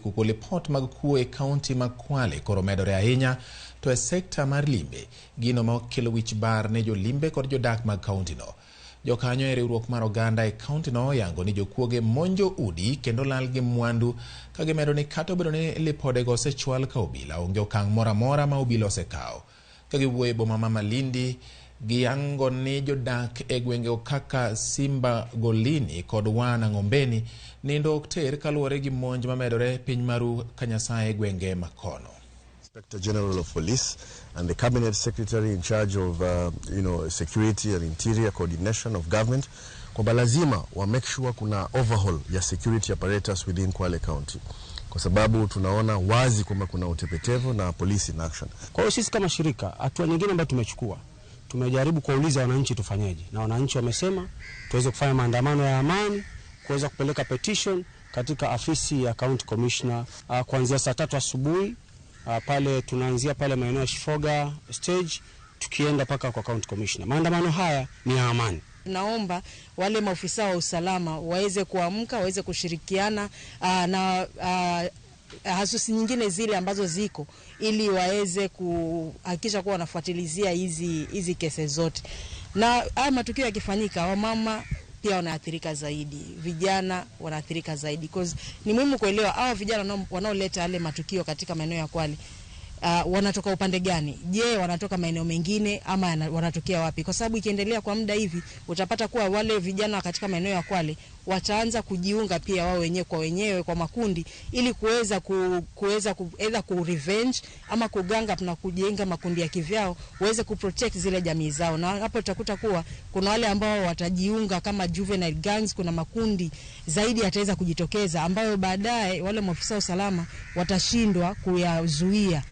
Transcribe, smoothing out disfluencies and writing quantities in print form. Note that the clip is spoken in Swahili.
Kuku lipot mag kuo e kaunti ma Kwale koro medore ahinya to e sekta mar limbe, gino ma okelo wich bar ne jolimbe kod jodak mag kauntino. Jokanyo e riwruok mar oganda e kauntino oyango ni jokuoge monjo udi kendo lal gi mwandu ka gimedo ni kata obedo ni lipodego osechwal ka obila, onge okang' moro amora ma obila osekawo. Ka giwuoyo e boma ma Malindi, giyango ni jodak e gwenge kaka Simba Golini kod Wana Ng'ombeni nindo ok ter kaluwore gi monj mamedore piny maru ka Nyasaye e gwenge makono. Inspector General of Police and the Cabinet Secretary in charge of security and interior coordination of government kwamba lazima wa make sure kuna overhaul ya security apparatus within Kwale County kwa sababu tunaona wazi kwamba kuna utepetevu na police in action. Kwa hiyo sisi kama shirika, hatua nyingine ambayo tumechukua, tumejaribu kuwauliza wananchi tufanyeje, na wananchi wamesema tuweze kufanya maandamano ya amani, kuweza kupeleka petition katika afisi ya County Commissioner kuanzia saa 3 asubuhi pale tunaanzia pale maeneo ya Shifoga stage tukienda paka kwa County Commissioner. Maandamano haya ni ya amani. Tunaomba wale maofisa wa usalama waweze kuamka, waweze kushirikiana na hasusi nyingine zile ambazo ziko ili waweze kuhakikisha kuwa wanafuatilizia hizi kesi zote. Na haya matukio yakifanyika, wamama pia wanaathirika zaidi, vijana wanaathirika zaidi, because ni muhimu kuelewa hawa vijana wanaoleta yale matukio katika maeneo ya Kwale wanatoka upande gani? Je, wanatoka maeneo mengine ama wanatokea wapi? Kwa sababu ikiendelea kwa muda hivi utapata kuwa wale vijana katika maeneo ya Kwale wataanza kujiunga pia wao wenyewe kwa wenyewe kwa makundi ili kuweza either ku revenge ama kuganga na kujenga makundi ya kivyao waweze kuprotect zile jamii zao. Na hapo utakuta kuwa kuna wale ambao watajiunga kama juvenile gangs, kuna makundi zaidi yataweza kujitokeza ambayo baadaye wale maafisa wa usalama watashindwa kuyazuia.